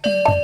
Mas.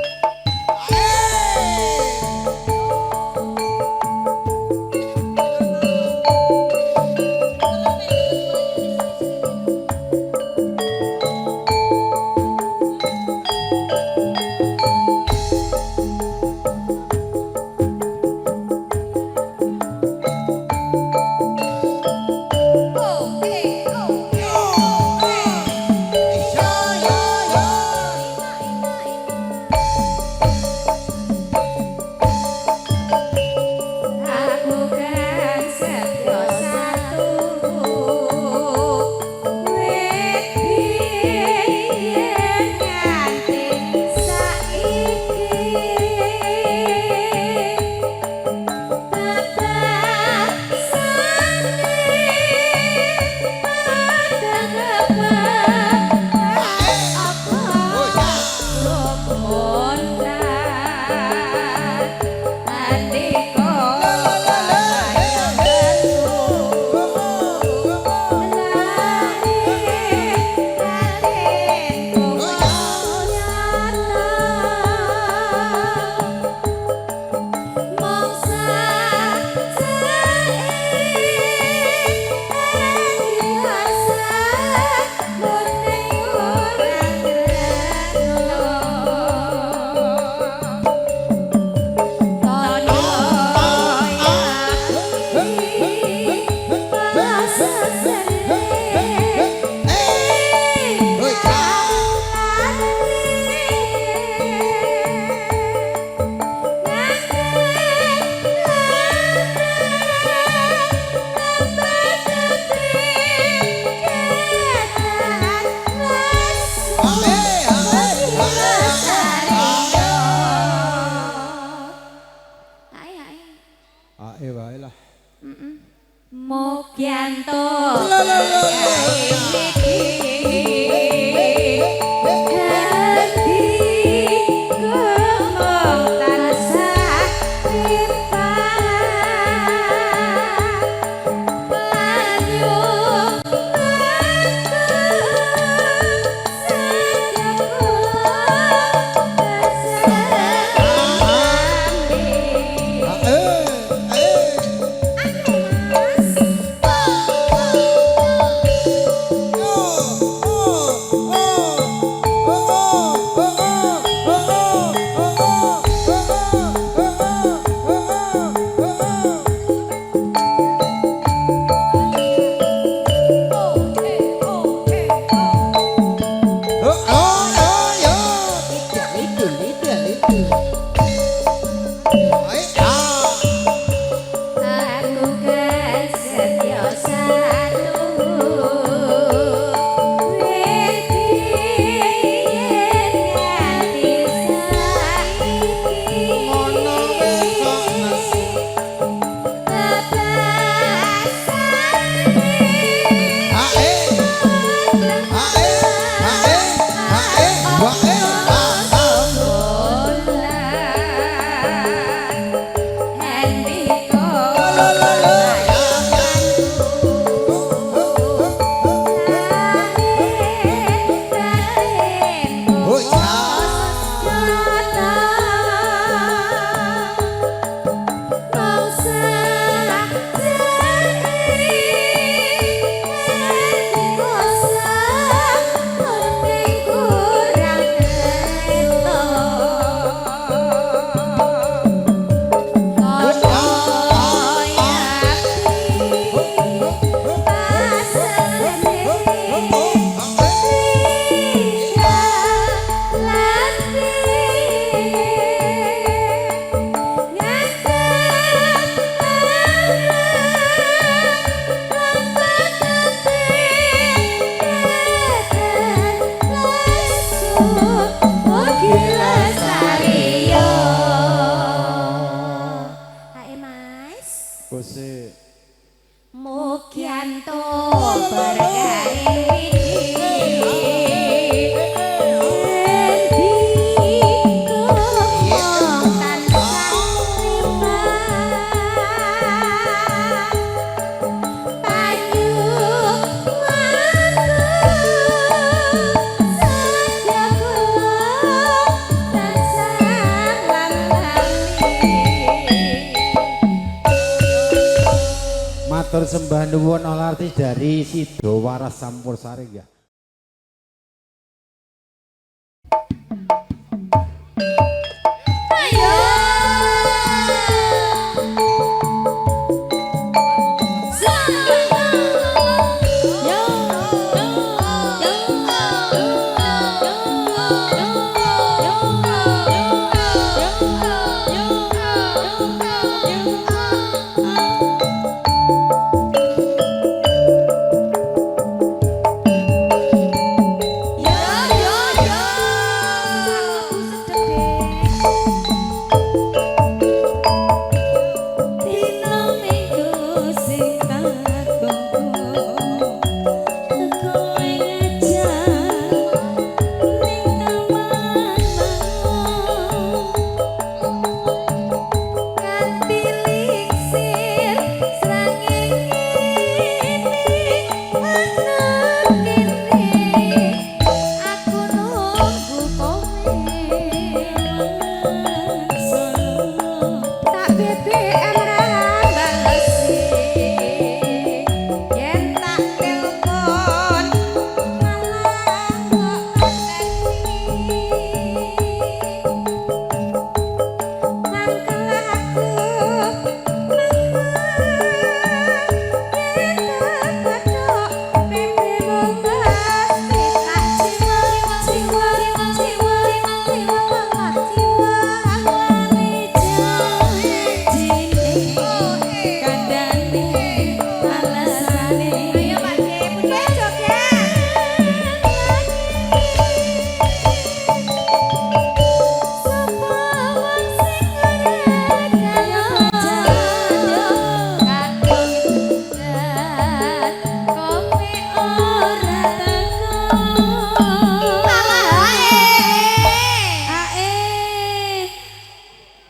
Matur sembah nuwun all artis dari Sidowaras Campursari ya.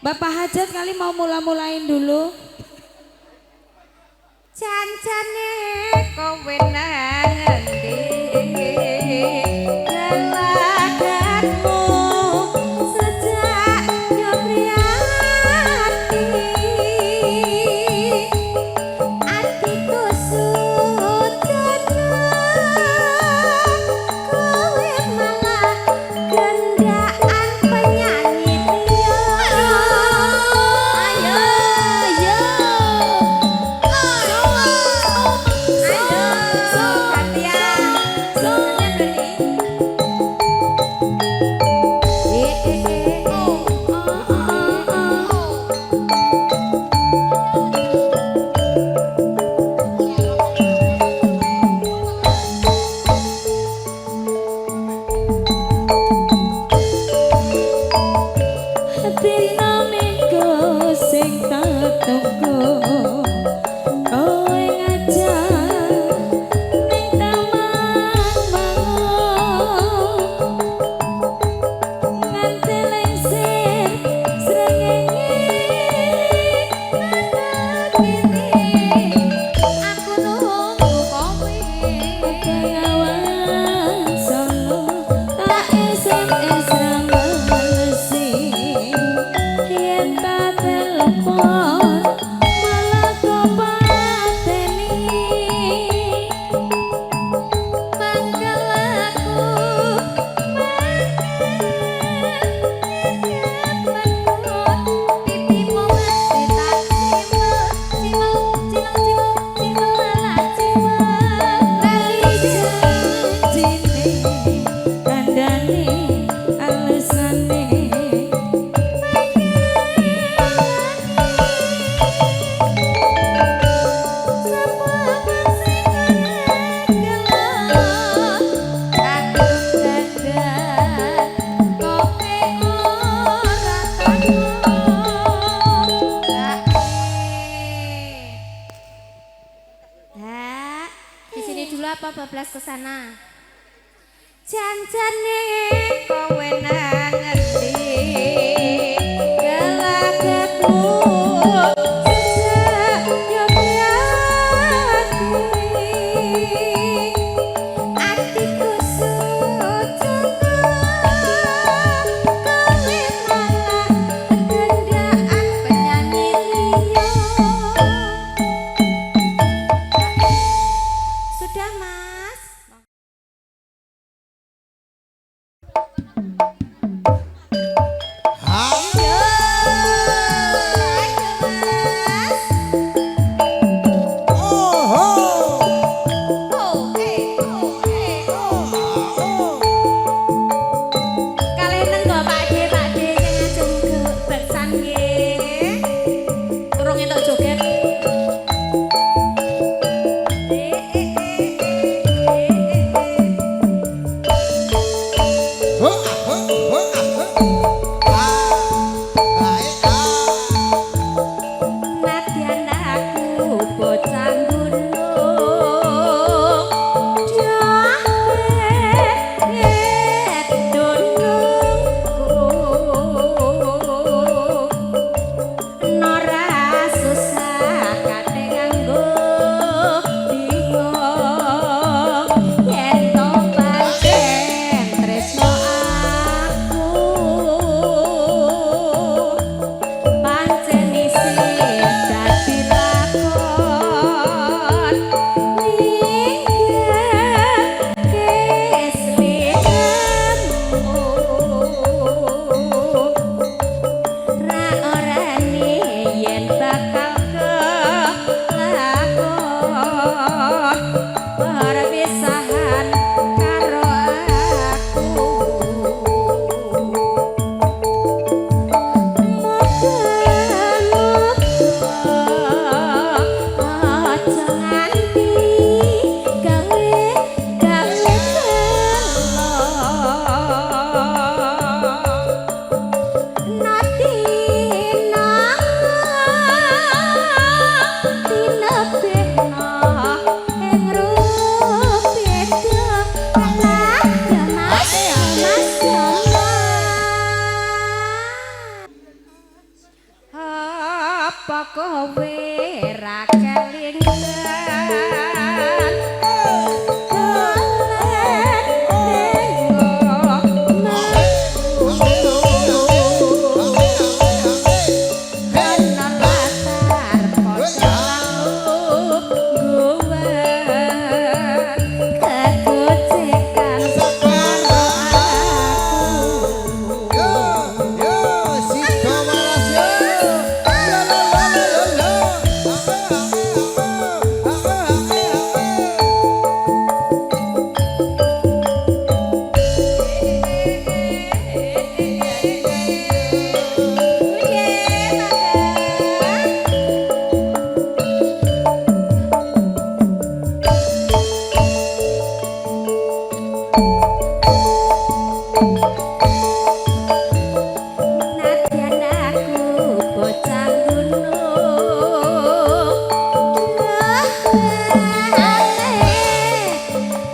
Bapak Hajat kali mau mula-mulain dulu. Cancane kowe nang endi gelagatmu sejak yo priati atiku sujana kowe malah gendaan penyanyi liya. Ayo yo Bablas ke sana. Jancane kowe nang ngendi gelagatmu sejak yo priati atiku sujana kowe malah gendaan penyanyi liya.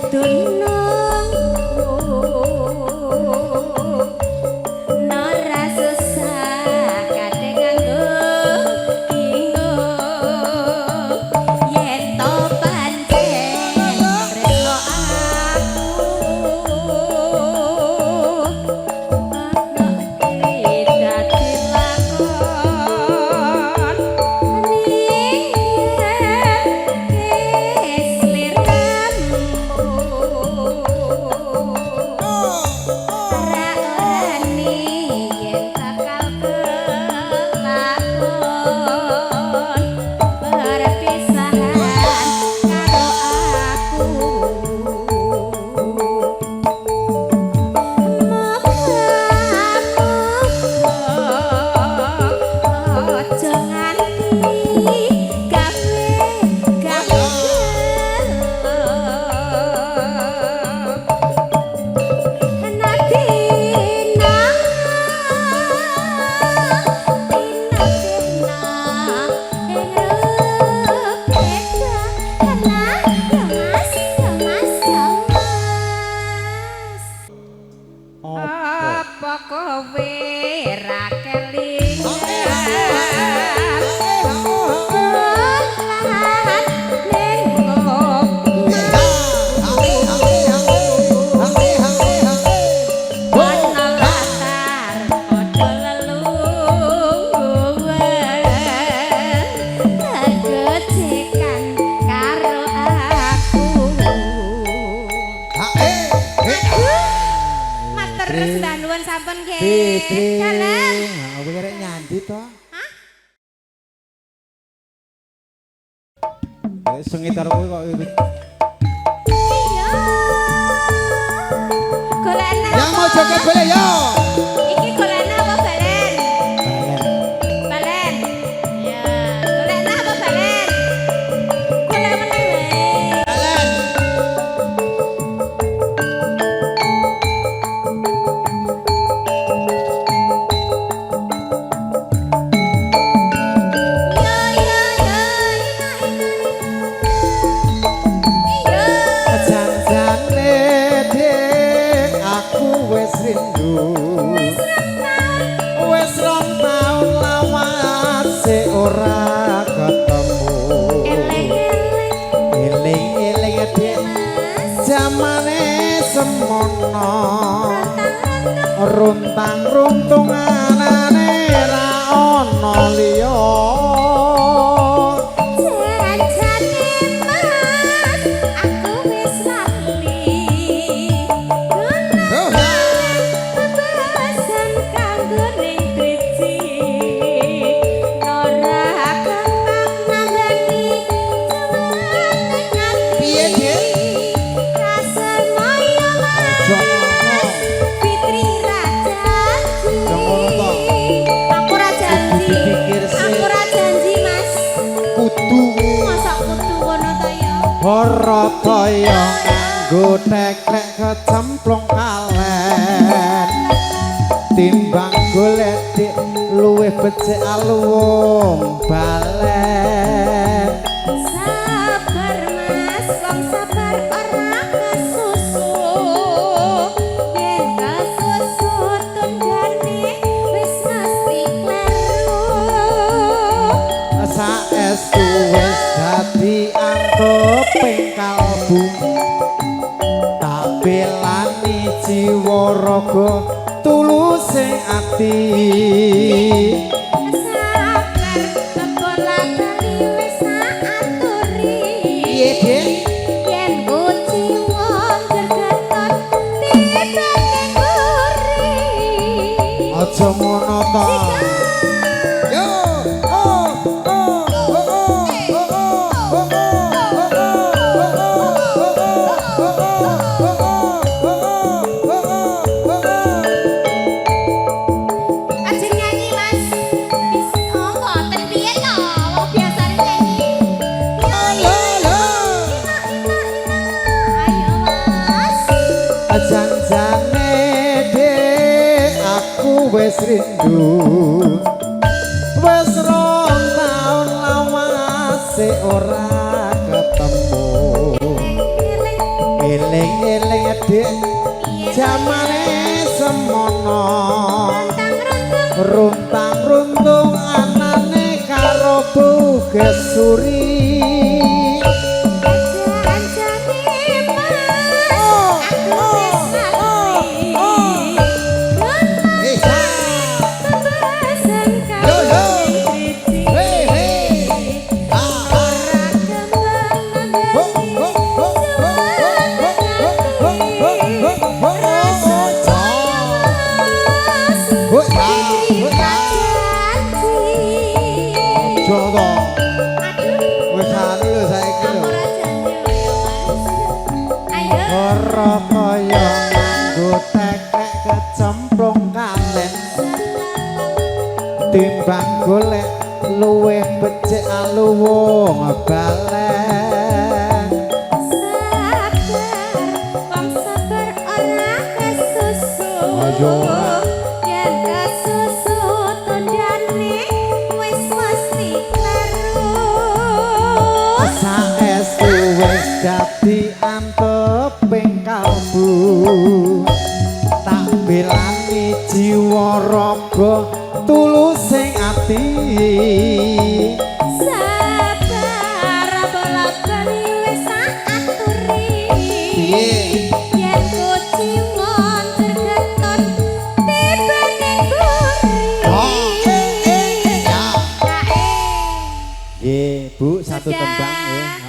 Dunungku ora susah kadhe nganggo kinggo yen to pancen tresno aku dadi lakon ning sliramu ora orane yen bakal kelakon perpisahan karo aku. Aja nganti gawe gawe Nadina Tina ing rupeda Halah ya Mas, ya Mas, ya Mas. Apa? Apa kowe ra kelingan Dolan ning ana latar padha lelungguhan Gejekan karo aku. Matur sembah nuwun sampun nggih. Fitri. Dalem. Kowe arek nyandi to? Hah? Arek sengit karo kowe kok. Iya. Golekna Yang mau apa? joget boleh yo. Iki golekna apa balen? Balen. Balen. Ya, golekna apa balen? Golek meneh wae. Balen. Yo yo yo ina ina ina. Iya. Janjane Dik aku wis rindu. Wis 2 taun lawase ora ketemu. Eleng-eleng Eling-eling Dik Mas. jamane semono. Rontang-rontong Runtang-runtung anane ra ana liya. Janjane Mas, aku wis lali. Golek bebasan kanggo ning driji. Ora gampang nambani cuwene ati. Piye, Dik? Kasemoyo Aja Mas. ngono. Fitri ra janji. Aja ngono to. Aku ra janji. Dipikir sik. Aku ra janji, Mas. Kudu Masa kudu ngono ta ya? ora kaya nganggo teklek kecemplung kalen. Timbang golek Dik luwih becik aluwung balen. Sabar Mas, wong sabar ora kesusu. Yen kesusu tundane wis mesti kleru. Saestu wis dadi anteping kalbu. Tak belani jiwa raga tuluse ati. Sabar bola bali wis tak aturi. Piye, Dik? Yen kuciwa gergeton tibane nguri. Aja ngono to. Yo. Oh oh oh oh oh oh oh oh oh. Ajeng nyanyi Mas. Bis oh mboten piye to? Wong biasane nyanyi. Yo yo Lo lo. ina ina ina. Ayo Mas. Janjane Dik aku wis rindu. Wis 2 taun lawase ora ketemu. Eling Eling Eling-eling, Dik, Piye? Jamane semono. Runtang-runtung. Runtang-runtung anane karo Bu Gesuri. Janjane, Mas, Oh, aku oh, wis ngerti. Oh. Eh, sa. Pembahasan Yo, yo. kali. Hey, hey. Ah, ah. Ora kembang. Ho, ho, ho, ho, ho, ho, ho, ho, ho, ho, ho, ho. Ho, ya, ho, ya. Aja to. Aduh, Wis anu lho saiki lho. aku ora janji lho ya, Mas. Ayo. Ora kaya nganggo tekek kecemplung kalen. Timbang golek luwih becik aluwung balen. Sabar, wong sabar ora kesusu. Ayo. Yen kesusu tandane Wis mesti kleru. Saestu wis dadi anteping kalbu. Tak belani jiwa raga tulusing ati. Sabar, bola-bali Wis tak aturi. Piye? Yen kuciwon terketon tibane mburi. Oh, eh, eh, eh, ya. Kae. Nggih, Bu, satu Sudah. tembang nggih.